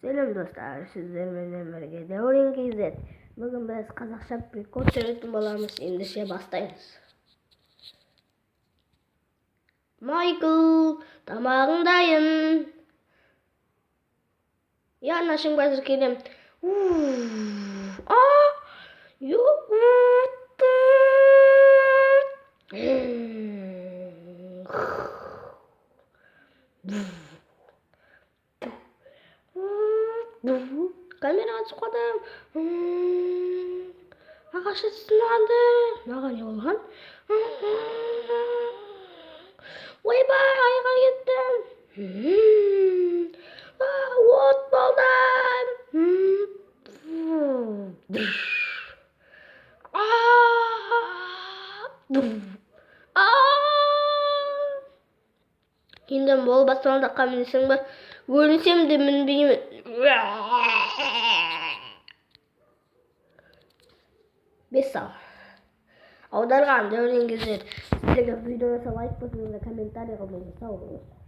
Сәлем, достар, сіздерменен бірге Дәурен KZ. Бүгін біз қазақша прикол түсіретін боламыз. Ендеше бастаймыз. Майкл, тамағың дайын. Иә, анашым, қазір келем. А, ю, камераға түсіп қалдым. Ағашқа түсті. Маған не болған? Ойбай, айға кеттім. От болдым. А, а. Енді бол, баспалдаққа мінесің ба? Өлсем де мінбеймін. 5 сал. Аударған Дәурен KZ. Сіздерге видео лайк басыңыздар, комментарий қалдырыңыздар. Сау болыңыздар.